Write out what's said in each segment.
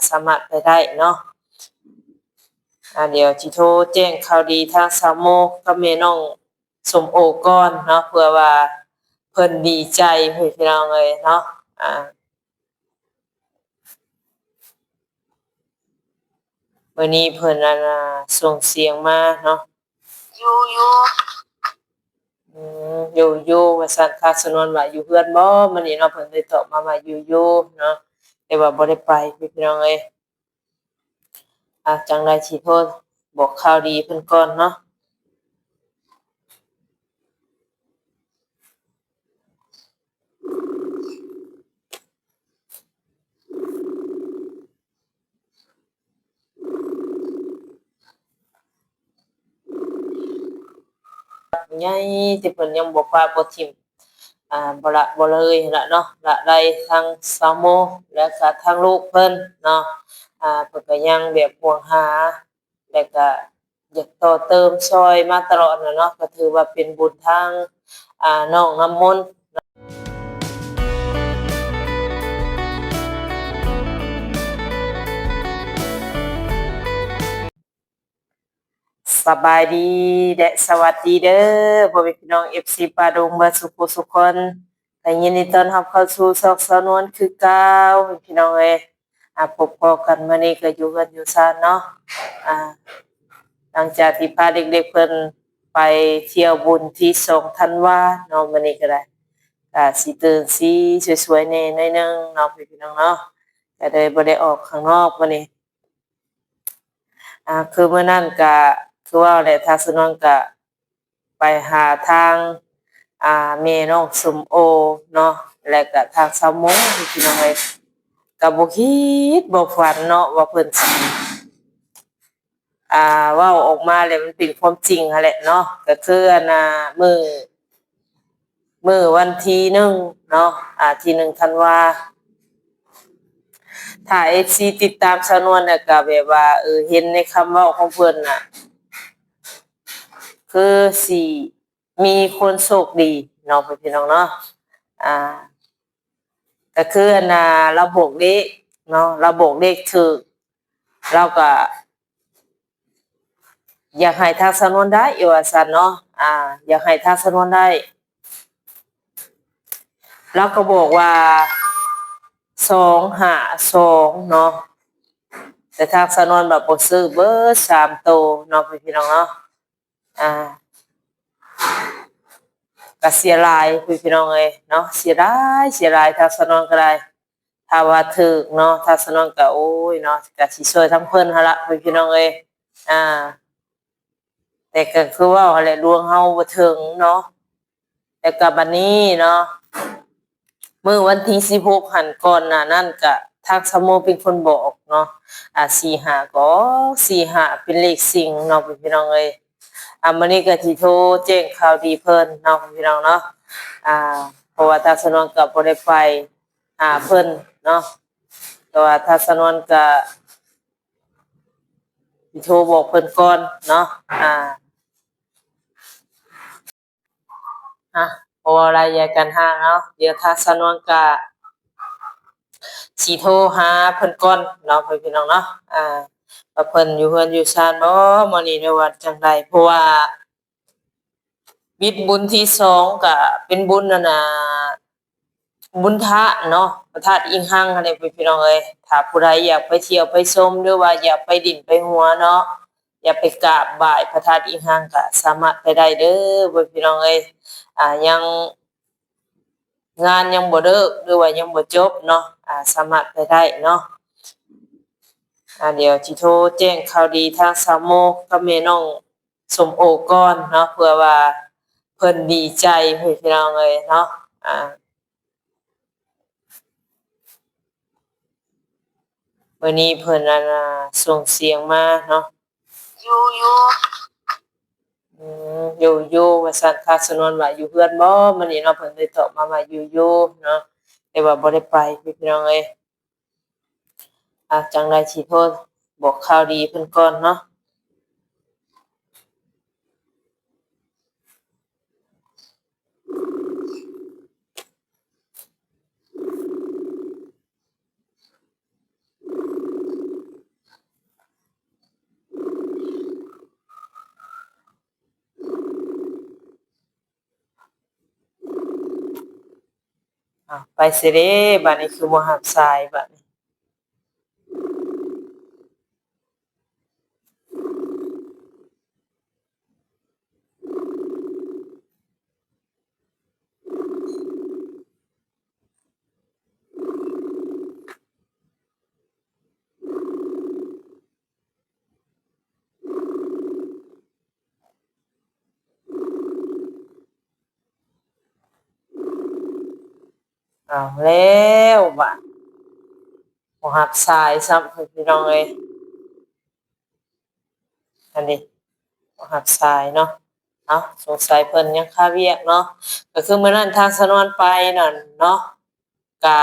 ສາມາດໄປໄດ້ເນາະ. ອາ ດຽວຊິໂທແຈ້ງຂ່າວດີທາງສາວໂມກັບແມ່ນ້ອງສົມໂອກ່ອນເນາະ ເພື່ອວ່າເພິ່ນດີໃຈ ພີ່ນ້ອງເອີຍເນາະ. ອາ ມື້ນີ້ເພິ່ນ ອັນ ສົ່ງສຽງມາເນາະ ຢູ່ຢູ່ ອືມ ຢູ່ຢູ່ວ່າຊັ້ນ. ທາງສາວນວນວ່າຢູ່ເຮືອນບໍ່ ມື້ນີ້ເນາະ ເພິ່ນໄດ້ຕອບມາວ່າຢູ່ຢູ່ເນາະ ແຕ່ວ່າບໍ່ໄດ້ໄປ ພີ່ນ້ອງເອີຍ. ອາ ຈັ່ງໃດຊິໂທບອກຂ່າວດີເພິ່ນກ່ອນເນາະ. ໃຫຍ່ທີ່ເພິ່ນຍັງບໍ່ປະບໍ່ຖິ້ມ ອາ ບໍ່ລະບໍ່ເລີຍຫັ້ນລະເນາະ ລະໄລທັງສາວໂມ ແລະກະທັງລູກເພິ່ນເນາະ. ອາ ເພິ່ນກະຍັງແບບຫ່ວງຫາ ແລະກະຢາກຕໍ່ເຕີມຊ່ອຍມາຕະຫຼອດນະເນາະ ກະຖືວ່າເປັນບຸນທາງ ອາ ນ້ອງນ້ຳມົນ. ສະບາຍດີ ແລະ ສະຫວັດດີເດີ ພໍ່ແມ່ພີ່ນ້ອງ ເອັຟຊີ ປ່າດົງ ເບິດສູ່ຜູ້ສູ່ຄົນ ກະຍິນດີຕ້ອນຮັບເຂົ້າສູ່ຊ່ອງສາວນວນຄືເກົ່າ ພີ່ນ້ອງເອີຍ. ອາ ພົບພໍ້ກັນມື້ນີ້ກະຢູ່ເຮືອນຢູ່ຊານເນາະ. ອາ ຫຼັງຈາກທີ່ພາເດັກໆເພິ່ນໄປທ່ຽວບຸນທີສອງທັນວາເນາະ ມື້ນີ້ກະໄດ້ ກະຊິຕື່ນສີສວຍໆແດ່ໜ້ອຍໜຶ່ງເນາະ ພີ່ນ້ອງເນາະ ກະເລີຍບໍ່ໄດ້ອອກຂ້າງນອກມື້ນີ້. ອາ ຄືມື້ນັ້ນກະຄືເວົ້າແຫຼະ ທາງສາວນວນກະໄປຫາທາງ ອາ ແມ່ນ້ອງສົມໂອເນາະ ແລະກະທາງສາວໂມ ພີ່ນ້ອງເອີຍ. ກະບໍ່ຄິດບໍ່ຝັນເນາະວ່າເພິ່ນຊິ ອາ ເວົ້າອອກມາແລ້ວມັນເປັນຄວາມຈິງຫັ້ນແຫຼະເນາະ. ກະຄື ອັນ ອາ ມື້ ມື້ວັນທີໜຶ່ງເນາະ ອາ ທີໜຶ່ງທັນວາ ຖ້າເອັຟຊີຕິດຕາມສາວນວນນະ ກະແບບວ່າ ເອີ ເຫັນໃນຄຳເວົ້າຂອງເພິ່ນນະ ຄືຊິມີຄົນໂຊກດີເນາະ ພີ່ນ້ອງເນາະ. ອາ ກະຄື ອັນ ອາ ລາວບອກເລກເນາະ ລາວບອກເລກຖືກ ລາວກະ ຢາກໃຫ້ທາງສາວນວນໄດ້ ວ່າຊັ້ນເນາະ ອາ ຢາກໃຫ້ທາງສາວນວນໄດ້ ລາວກະບອກວ່າ ສອງຫ້າສອງເນາະ ແຕ່ທາງສາວນວນບາດບໍ່ຊື້ເບິດສາມໂຕເນາະ ພີ່ນ້ອງເນາະ. ອາ ກະເສຍຫຼາຍ ພີ່ນ້ອງເອີຍເນາະ ເສຍຫຼາຍ ເສຍຫຼາຍ ທາງສາວນວນກະໄດ້ ຖ້າວ່າຖືກເນາະ ທາງສາວນວນກະ ໂອ້ຍເນາະ ກະຊິຊ່ວຍທັງເພິ່ນຫັ້ນລະ ພີ່ນ້ອງເອີຍ. ອາ ແຕ່ກະຄືເວົ້າຫັ້ນແຫຼະ ດວງເຮົາບໍ່ເຖິງເນາະ. ແລ້ວກະບັດນີ້ເນາະ ມື້ວັນທີສິບຫົກຫັ້ນ ກ່ອນໜ້ານັ້ນກະທາງສາວໂມເປັນຄົນບອກເນາະ ອາ ສີ່ຫ້າ ກະອອກ ສີ່ຫ້າ ເປັນເລກສິງເນາະ ພີ່ນ້ອງເອີຍ. ອາ ມື້ນີ້ກະຊິໂທແຈ້ງຂ່າວດີເພິ່ນເນາະ ພີ່ນ້ອງເນາະ ອາ ເພາະວ່າທາງສາວນວນກະບໍ່ໄດ້ໄປຫາເພິ່ນເນາະ ແຕ່ວ່າທາງສາວນວນກະຊິໂທບອກເພິ່ນກ່ອນເນາະ. ອາ ອາ ບໍ່ເວົ້າຫຼາຍ ຢ່າກັນຫ່າງເນາະ ດຽວທາງສາວນວນກະຊິໂທຫາເພິ່ນກ່ອນເນາະ ພີ່ນ້ອງເນາະ ອາ ວ່າເພິ່ນຢູ່ເຮືອນຢູ່ຊານບໍ່ ມື້ນີ້ ຫຼືວ່າຈັ່ງໃດ ເພາະວ່າ ປິດບຸນທີສອງກະເປັນບຸນ ອັນນ່າ ບຸນທະເນາະ ພະທາດອີງຮັງຫັ້ນແຫຼະ ພີ່ນ້ອງເອີຍ. ຖ້າຜູ້ໃດຢາກໄປທ່ຽວໄປຊົມ ຫຼືວ່າຢາກໄປຫຼິ້ນໄປຫົວເນາະ ຢາກໄປກາບໄຫວ້ພະທາດອີງຮັງ ກະສາມາດໄປໄດ້ເດີ ພີ່ນ້ອງເອີຍ. ອາ ຍັງ ງານຍັງບໍ່ເລີກ ຫຼືວ່າຍັງບໍ່ຈົບເນາະ ອາ ສາມາດໄປໄດ້ເນາະ. ອາ ດຽວຊິໂທແຈ້ງຂ່າວດີທາງສາວໂມກັບແມ່ນ້ອງສົມໂອກ່ອນເນາະ ເພື່ອວ່າເພິ່ນດີໃຈ ພີ່ນ້ອງເອີຍເນາະ. ອາ ມື້ນີ້ເພິ່ນ ອັນ ສົ່ງສຽງມາເນາະ ຢູ່ຢູ່ ອືມ ຢູ່ຢູ່ວ່າຊັ້ນ. ທາງສາວນວນວ່າຢູ່ເຮືອນບໍ່ ມື້ນີ້ເນາະ ເພິ່ນໄດ້ຕອບມາວ່າຢູ່ຢູ່ເນາະ ແຕ່ວ່າບໍ່ໄດ້ໄປ ພີ່ນ້ອງເອີຍ. ອາ ຈັ່ງໃດຊິໂທບອກຂ່າວດີເພິ່ນກ່ອນເນາະ. ອ້າວ ໄປໃສເດ້ ບາດນີ້ຄືບໍ່ຮັບສາຍບາດນີ້. ເອົາແລ້ວບາດ ບໍ່ຮັບສາຍຊ້ຳ ພີ່ນ້ອງເອີຍ. ອັນນີ້ ບໍ່ຮັບສາຍເນາະ. ເອົາ ສົງໄສເພິ່ນຍັງຄາວຽກເນາະ. ກໍຄືມື້ນັ້ນທາງສາວນວນໄປນັ້ນເນາະ ກະ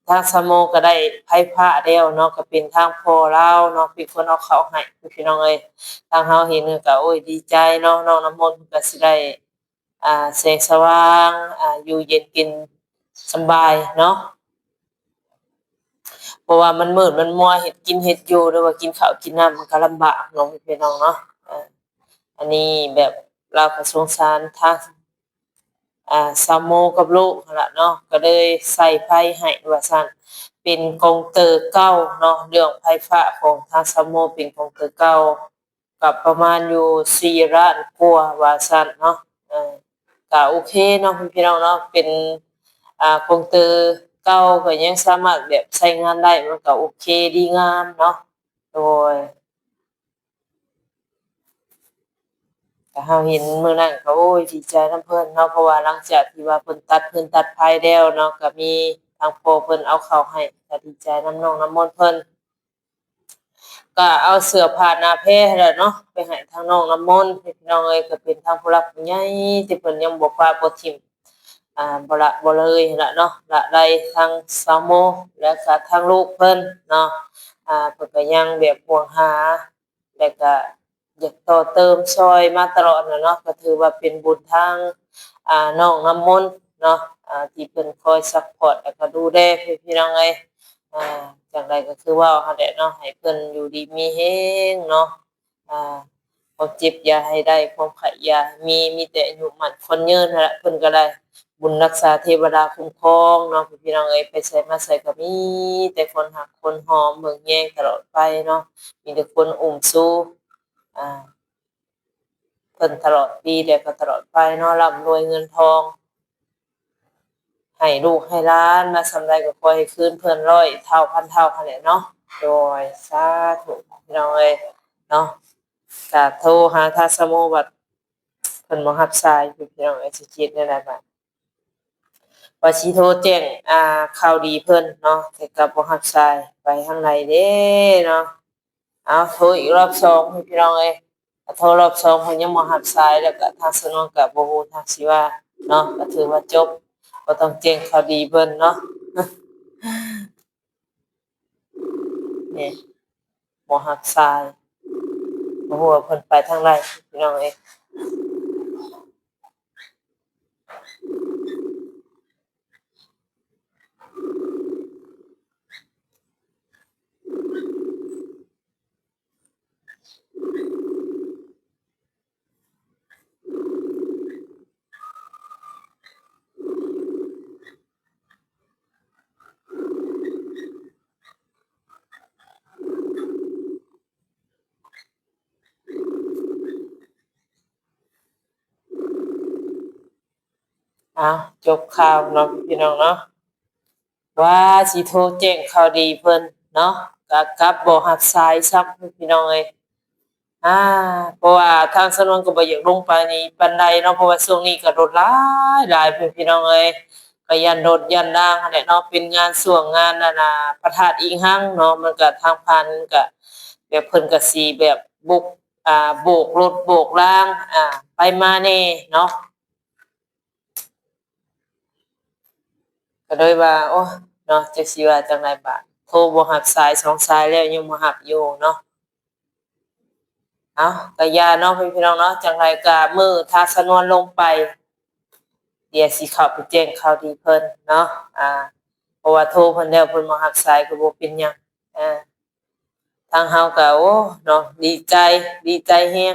ທາງສາວໂມກໍໄດ້ໄຟຟ້າແລ້ວເນາະ, ກໍເປັນທາງພໍ່ລາວເນາະ ເປັນຄົນເອົາເຂົ້າໃຫ້ ພີ່ນ້ອງເອີຍ. ທາງເຮົາເຫັນກໍ ໂອ້ຍ ດີໃຈເນາະ, ນ້ອງນ້ຳມົນກໍຊິໄດ້ ອ່າ ແສງສະຫວ່າງ ອ່າ ຢູ່ເຢັນເປັນສະບາຍເນາະ. ເພາະວ່າມັນມືດມັນມົວ ເຮັດກິນເຮັດຢູ່ ຫຼືວ່າກິນເຂົ້າກິນນ້ຳ ມັນກໍລຳບາກເນາະ ພີ່ນ້ອງເນາະ. ອັນນີ້ແບບລາວກໍສົງສານທາງ ອ່າ ສາວໂມກັບລູກຫັ້ນລະເນາະ, ກໍເລີຍໃສ່ໄຟໃຫ້ວ່າຊັ້ນ. ເປັນກົງເຕີເກົ່າເນາະ, ເລື່ອງໄຟຟ້າຂອງທາງສາວໂມເປັນກົງເຕີເກົ່າ ກໍປະມານຢູ່ສີ່ລ້ານກວ່າວ່າຊັ້ນເນາະ. ເອີ ກໍໂອເຄເນາະ ພີ່ນ້ອງເນາະ, ເປັນ ອ່າ ກົງເຕີເກົ່າ ກໍຍັງສາມາດແບບໃຊ້ງານໄດ້, ມັນກໍໂອເຄດີງາມເນາະ. ໂດຍ ກໍເຮົາເຫັນມື້ນັ້ນກໍ ໂອ້ຍ ດີໃຈນຳເພິ່ນເນາະ, ເພາະວ່າຫຼັງຈາກທີ່ວ່າເພິ່ນຕັດຟືນຕັດໄຟແລ້ວເນາະ ກໍມີທາງພໍ່ເພິ່ນເອົາເຂົ້າໃຫ້ ກໍດີໃຈນຳນ້ອງນ້ຳມົນເພິ່ນ. ກໍເອົາເສື້ອຜ້າໜ້າແພຫັ້ນແຫຼະເນາະ ໄປໃຫ້ທາງນ້ອງນ້ຳມົນ ພີ່ນ້ອງເອີຍ. ກໍເປັນທາງຜູ້ຫຼັກຜູ້ໃຫຍ່ທີ່ເພິ່ນຍັງບໍ່ປະບໍ່ຖິ້ມ ອ່າ ບໍ່ລະບໍ່ເລີຍຫັ້ນລະເນາະ, ລະໄລທັງສາວໂມ ແລະກະທັງລູກເພິ່ນເນາະ. ອ່າ ເພິ່ນກໍຍັງແບບຫ່ວງຫາ ແລະກະຢາກຕໍ່ເຕີມຊ່ອຍມາຕະຫຼອດນະເນາະ, ກໍຖືວ່າເປັນບຸນທາງ ອ່າ ນ້ອງນ້ຳມົນເນາະ ອ່າ ທີ່ເພິ່ນຄອຍຊັບພອດ ແລະກະດູແລ ພີ່ນ້ອງເອີຍ. ອ່າ ຈັ່ງໃດກໍຄືເວົ້າຫັ້ນແຫຼະເນາະ, ໃຫ້ເພິ່ນຢູ່ດີມີແຮງເນາະ. ອ່າ ຄວາມເຈັບຢ່າໃຫ້ໄດ້ ຄວາມໄຂ້ຢ່າໃຫ້ມີ ມີແຕ່ອາຍຸໝັ້ນຂວັນຍືນຫັ້ນລະ. ເພິ່ນກໍໄດ້ບຸນຮັກສາເທວະດາຄຸ້ມຄອງເນາະ ພີ່ນ້ອງເອີຍ, ໄປໃສມາໃສກໍມີແຕ່ຄົນຮັກຄົນຫອມເບິ່ງແຍງຕະຫຼອດໄປເນາະ, ມີແຕ່ຄົນອຸ້ມຊູ ອ່າ ເພິ່ນຕະຫຼອດປີ ແລະກໍຕະຫຼອດໄປເນາະ, ລ່ຳລວຍເງິນທອງ ໃຫ້ລູກໃຫ້ຫຼານມາສ່ຳໃດກໍຂໍໃຫ້ຄືນເພິ່ນຮ້ອຍເທົ່າພັນເທົ່າຫັ້ນແຫຼະເນາະ. ໂດຍ ສາທຸ ພີ່ນ້ອງເອີຍເນາະ. ກະໂທຫາທາງສາວໂມ ບັດເພິ່ນບໍ່ຮັບສາຍ ພີ່ນ້ອງເອີຍ, ຊິເຮັດແນວໃດບາດ? ວ່າຊິໂທແຈ້ງ ອ່າ ຂ່າວດີເພິ່ນເນາະ ແຕ່ກໍບໍ່ຮັບສາຍ, ໄປທາງໃດເດ້ເນາະ. ເອົາ ໂທອີກລອບສອງ ພີ່ນ້ອງເອີຍ. ໂທລອບສອງເພິ່ນຍັງບໍ່ຮັບສາຍ, ແລ້ວກໍທາງສາວນວນກໍບໍ່ຮູ້ທາງຊິວ່າເນາະ, ກໍຖືວ່າຈົບ, ບໍ່ຕ້ອງແຈ້ງຂ່າວດີເພິ່ນເນາະ. ນີ້ ບໍ່ຮັບສາຍ, ບໍ່ຮູ້ວ່າເພິ່ນໄປທາງໃດ ພີ່ນ້ອງເອີຍ. ເອົາ ຈົບຂ່າວເນາະ ພີ່ນ້ອງເນາະ. ວ່າຊິໂທແຈ້ງຂ່າວດີເພິ່ນເນາະ ກະກັບບໍ່ຮັບສາຍຊ້ຳ ພີ່ນ້ອງເອີຍ. ອາ ເພາະວ່າທາງສາວນວນກໍບໍ່ຢາກລົງໄປນີ້ປານໃດເນາະ, ເພາະວ່າຊ່ວງນີ້ກໍລົດຫຼາຍໆ ພີ່ນ້ອງເອີຍ, ກໍຢ້ານລົດຢ້ານລາງຫັ້ນແຫຼະເນາະ. ເປັນງານຊ່ວງງານ ອັນນ່າ ພະທາດອີງຮັງເນາະ, ມັນກໍທາງຜ່ານກໍແບບ ເພິ່ນກໍຊິແບບບຸກ ອາ ໂບກລົດໂບກລາງ ອາ ໄປມາແດ່ເນາະ. ກໍເລີຍວ່າ ໂອ້ ເນາະ ຈັກຊິວ່າຈັ່ງໃດບາດ, ໂທບໍ່ຮັບສາຍສອງສາຍແລ້ວ ຍັງບໍ່ຮັບຢູ່ເນາະ. ເອົາ ກໍຢ່າເນາະ ພີ່ນ້ອງເນາະ, ຈັ່ງໃດກໍມື້ຖ້າສາວນວນລົງໄປ ດຽວຊິເຂົ້າໄປແຈ້ງຂ່າວດີເພິ່ນເນາະ. ອາ ເພາະວ່າໂທເພິ່ນແລ້ວ ເພິ່ນບໍ່ຮັບສາຍກໍບໍ່ເປັນຫຍັງ. ອາ ທາງເຮົາກໍ ໂອ້ ເນາະ ດີໃຈ ດີໃຈແຮງ,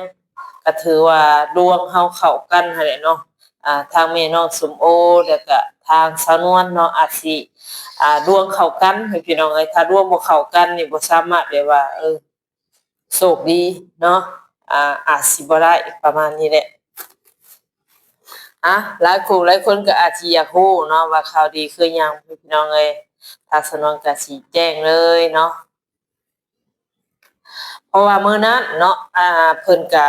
ກໍຖືວ່າດວງເຮົາເຂົ້າກັນຫັ້ນແຫຼະເນາະ. ອ່າ ທາງແມ່ນ້ອງສົມໂອ ແລ້ວກະທາງສາວນວນເນາະ ອາດຊິ ອ່າ ດວງເຂົ້າກັນ ພີ່ນ້ອງເອີຍ. ຖ້າດວງບໍ່ເຂົ້າກັນນີ້ ບໍ່ສາມາດແບບວ່າ ເອີ ໂຊກດີເນາະ ອ່າ ອາດຊິບໍ່ໄດ້ ປະມານນີ້ແຫຼະ. ອ່າ ຫຼາຍຜູ້ຫຼາຍຄົນກໍອາດຊິຢາກຮູ້ເນາະວ່າຂ່າວດີຄືຫຍັງ ພີ່ນ້ອງເອີຍ. ທາງສາວນວນກໍຊິແຈ້ງເລີຍເນາະ ເພາະວ່າມື້ນັ້ນເນາະ ອ່າ ເພິ່ນກະ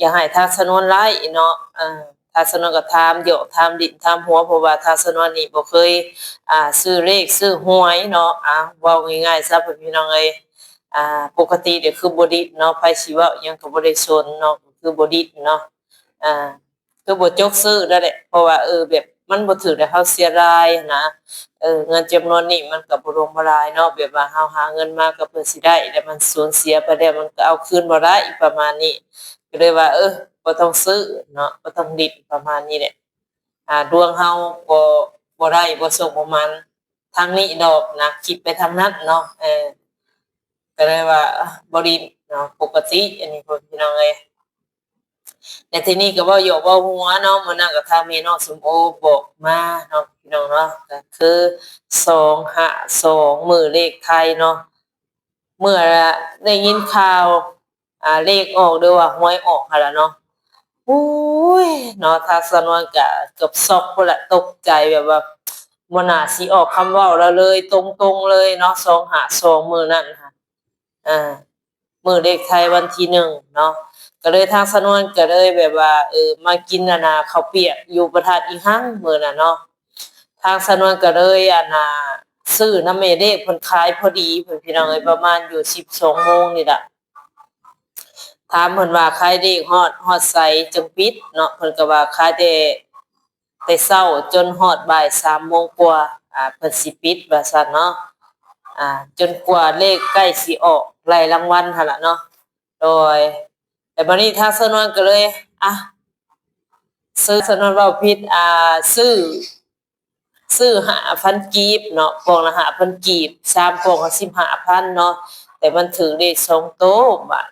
ຢາກໃຫ້ທາງສາວນວນໄລຟ໌ເນາະ ເອີ ທາງສາວນວນກໍຖາມຢອກ ຖາມຫຼິ້ນ ຖາມຫົວ ເພາະວ່າທາງສາວນວນນີ້ບໍ່ເຄີຍ ອ່າ ຊື້ເລກຊື້ຫວຍເນາະ. ອ່າ ເວົ້າງ່າຍໆຊະ ພີ່ນ້ອງເອີຍ ອ່າ ປົກກະຕິເດຄືບໍ່ຫຼິ້ນເນາະ ໃຜຊິເວົ້າຫຍັງກໍບໍ່ໄດ້ສົນເນາະ ກໍຄືບໍ່ຫຼິ້ນເນາະ ອ່າ ຄືບໍ່ຈົກຊື້ນັ້ນແຫຼະ ເພາະວ່າ ເອີ ແບບມັນບໍ່ຖືກແລ້ວເຮົາເສຍດາຍຫັ້ນນະ. ເອີ ເງິນຈຳນວນນີ້ມັນກໍບໍ່ຫຼວງບໍ່ຫຼາຍເນາະ ແບບວ່າເຮົາຫາເງິນມາກໍເພື່ອຊິໄດ້ ແລ້ວມັນສູນເສຍໄປແລ້ວມັນກໍເອົາຄືນບໍ່ໄດ້ ປະມານນີ້. ກໍເລີຍວ່າ ເອີ ບໍ່ຕ້ອງຊື້ເນາະ ບໍ່ຕ້ອງຫຼິ້ນ ປະມານນີ້ແຫຼະ. ອ່າ ດວງເຮົາບໍ່ ບໍ່ໄດ້ ບໍ່ໂຊກບໍ່ໝັ້ນທາງນີ້ດອກນະ ຄິດໄປທາງນັ້ນເນາະ. ເອີ ກໍເລີຍວ່າ ເອີ ບໍ່ຫຼິ້ນເນາະ ປົກກະຕິ ອັນນີ້ ພີ່ນ້ອງເອີຍ. ແລະ ທີນີ້ກໍເວົ້າຢອກເວົ້າຫົວເນາະ ມື້ນັ້ນກໍທາງແມ່ນ້ອງສົມໂອບອກມາເນາະ ພີ່ນ້ອງເນາະ ກໍຄື ສອງຫ້າສອງ ມື້ເລກໄທເນາະ. ເມື່ອໄດ້ຍິນຂ່າວ ອ່າ ເລກອອກ ຫຼືວ່າຫວຍອອກຫັ້ນລະເນາະ ໂອ້ຍເນາະ ທາງສາວນວນກະເກືອບຊັອກພຸ້ນລະ ຕົກໃຈແບບວ່າບໍ່ໜ້າຊິອອກຄຳເວົ້າລາວເລີຍ ຕົງໆເລີຍເນາະ ສອງຫ້າສອງ ມື້ນັ້ນຫັ້ນ ອ່າ ມື້ເລກໄທວັນທີໜຶ່ງເນາະ ກໍເລີຍ ທາງສາວນວນກໍເລີຍແບບວ່າ ເອີ ມາກິນ ອັນນ່າ ເຂົ້າປຽກຢູ່ພະທາດອີງຮັງມື້ນັ້ນເນາະ. ທາງສາວນວນກໍເລີຍ ອັນນ່າ ຊື້ນຳແມ່ເລກເພິ່ນຂາຍພໍດີ ພີ່ນ້ອງເອີຍ ປະມານຢູ່ ສິບສອງໂມງນີ້ລະ. ຖາມເພິ່ນວ່າຂາຍເລກຮອດ ຮອດໃສຈຶ່ງປິດເນາະ ເພິ່ນກໍວ່າຂາຍແຕ່ ແຕ່ເຊົ້າຈົນຮອດບ່າຍສາມໂມງກວ່າ ອ່າ ເພິ່ນຊິປິດວ່າຊັ້ນເນາະ ອ່າ ຈົນກວ່າເລກໃກ້ຊິອອກ ໄລ່ລາງວັນຫັ້ນລະເນາະ. ໂດຍ ແລ້ວບາດນີ້ທາງສາວນວນກໍເລີຍ ອ່ະ ຊື້ ສາວນວນເວົ້າຜິດ ອ່າ ຊື້ ຊື້ຫ້າພັນກີບເນາະ ປ່ອງລະຫ້າພັນກີບ ສາມປ່ອງກໍສິບຫ້າພັນເນາະ ແຕ່ມັນຖືກເລກສອງໂຕບາດ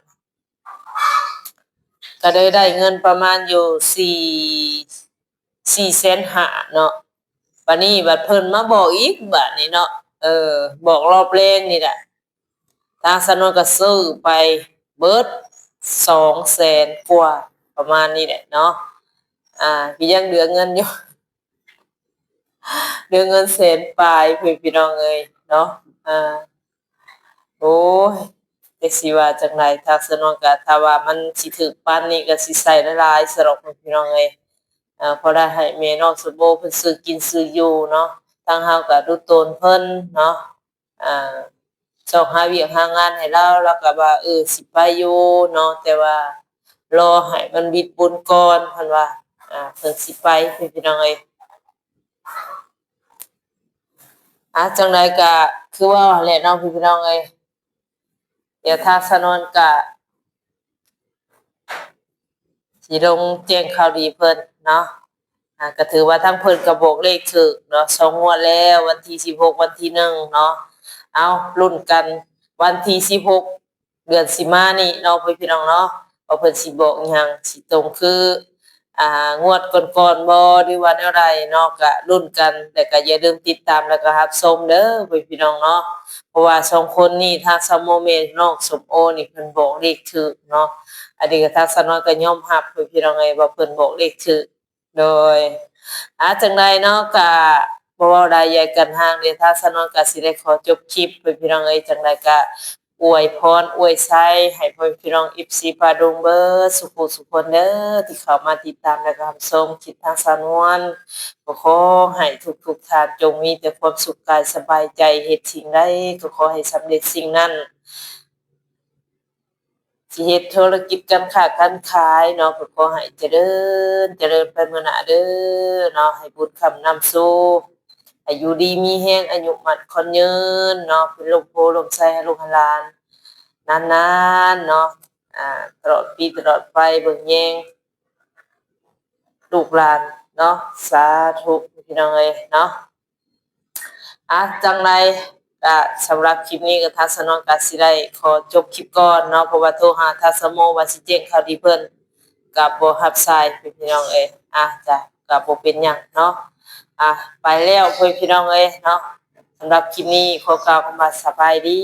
ກໍໄດ້ ໄດ້ເງິນປະມານຢູ່ ສີ່ ສີ່ແສນຫ້າເນາະ. ບາດນີ້ບັດເພິ່ນມາບອກອີກບາດນີ້ເນາະ ເອີ ບອກຮອບແລງນີ້ແຫຼະ ທາງສາວນວນກໍຊື້ໄປເບິດສອງແສນກວ່າ ປະມານນີ້ແຫຼະເນາະ. ອ່າ ກໍຍັງເຫຼືອເງິນຢູ່ ເຫຼືອເງິນແສນປາຍພຸ້ນ ພີ່ນ້ອງເອີຍເນາະ. ອ່າ ໂອ້ຍ ຈັກຊິວ່າຈັ່ງໃດ ທາງສາວນວນກະ ຖ້າວ່າມັນຊິຖືກປານນີ້ກະຊິໃສ່ຫຼາຍໆຊະດອກ ພີ່ນ້ອງເອີຍ. ເອີ ພໍໄດ້ໃຫ້ແມ່ນ້ອງສົມໂອເພິ່ນຊື້ກິນຊື້ຢູ່ເນາະ ທາງເຮົາກະດຸຕົນເພິ່ນເນາະ ອ່າ ຊອກຫາວຽກຫາງານໃຫ້ລາວ ລາວກະວ່າ ເອີ ຊິໄປຢູ່ເນາະ ແຕ່ວ່າລໍໃຫ້ມັນບິດບຸນກ່ອນ ເພິ່ນວ່າ ອ່າ ເພິ່ນຊິໄປ ພີ່ນ້ອງເອີຍ. ອ່າ ຈັ່ງໃດກະຄືເວົ້າຫັ້ນແຫຼະເນາະ ພີ່ນ້ອງເອີຍ ດຽວທາງສາວນວນກະຊິລົງແຈ້ງຂ່າວດີເພິ່ນເນາະ. ອ່າ ກະຖືວ່າທາງເພິ່ນກະບອກເລກຖືກເນາະ ສອງງວດແລ້ວ ວັນທີສິບຫົກ ວັນທີໜຶ່ງເນາະ. ເອົາ ລຸ້ນກັນວັນທີສິບຫົກ ເດືອນຊິມານີ້ເນາະ ພີ່ນ້ອງເນາະ ວ່າເພິ່ນຊິບອກຫຍັງ ຊິຕົງຄື ອ່າ ງວດກ່ອນໆບໍ່ ຫຼືວ່າແນວໃດເນາະ ກະລຸ້ນກັນ ແລ້ວກະຢ່າລືມຕິດຕາມ ແລ້ວກະຮັບຊົມເດີ ພີ່ນ້ອງເນາະ. ເພາະວ່າສອງຄົນນີ້ ທາງສາວໂມ ແມ່ນ້ອງສົມໂອນີ້ ເພິ່ນບອກເລກຖືກເນາະ. ອັນນີ້ກະທາງສາວນ້ອຍກະຍອມຮັບ ພີ່ນ້ອງເອີຍ ວ່າເພິ່ນບອກເລກຖືກ. ໂດຍ ອ່າ ຈັ່ງໃດເນາະ ກະບໍ່ເວົ້າຫຼາຍໃຫຍ່ກັນຫາງ ດຽວທາງສາວນວນກະຊິໄດ້ຂໍຈົບຄລິບ ພີ່ນ້ອງເອີຍ. ຈັ່ງໃດກະອວຍພອນອວຍໄຊໃຫ້ພໍ່ແມ່ພີ່ນ້ອງ ເອັຟຊີ ປາດົງ ເບິດສູ່ຜູ້ສູ່ຄົນເດີ ທີ່ເຂົ້າມາຕິດຕາມ ແລະກະຮັບຊົມຄລິບທາງສາວນວນ. ກໍຂໍໃຫ້ທຸກໆທ່ານຈົ່ງມີແຕ່ຄວາມສຸກກາຍສະບາຍໃຈ ເຮັດສິ່ງໃດກໍຂໍໃຫ້ສຳເລັດສິ່ງນັ້ນ. ຊິເຮັດທຸລະກິດການຄ້າການຂາຍເນາະ ກໍຂໍໃຫ້ຈະເລີນ ຈະເລີນໄປເມືອໜ້າເດີເນາະ ໃຫ້ບຸນຄ້ຳນຳຊູ ໃຫ້ຢູ່ດີມີແຮງ ອາຍຸໝັ້ນຂວັນຍືນເນາະ ເປັນລົມໂພລົມໄຊໃຫ້ລູກໃຫ້ຫຼານນານໆເນາະ ອ່າ ຕະຫຼອດປີຕະຫຼອດໄປ ເບິ່ງແຍງລູກຫຼານເນາະ ສາທຸ ພີ່ນ້ອງເອີຍເນາະ. ອ່ະ ຈັ່ງໃດກະສຳລັບຄລິບນີ້ກະທາງສາວນວນກະຊິໄດ້ຂໍຈົບຄລິບກ່ອນເນາະ ເພາະວ່າໂທຫາທາງສາວໂມວ່າຊິແຈ້ງຂ່າວດີເພິ່ນກະບໍ່ຮັບສາຍ ພີ່ນ້ອງເອີຍ. ອ່ະ ຈ້າ ກໍບໍ່ເປັນຫຍັງເນາະ. ອ່າ ໄປແລ້ວ ພໍ່ແມ່ພີ່ນ້ອງເອີຍເນາະ. ສຳລັບຄລິບນີ້ຂໍກ່າວຄຳວ່າສະບາຍດີ.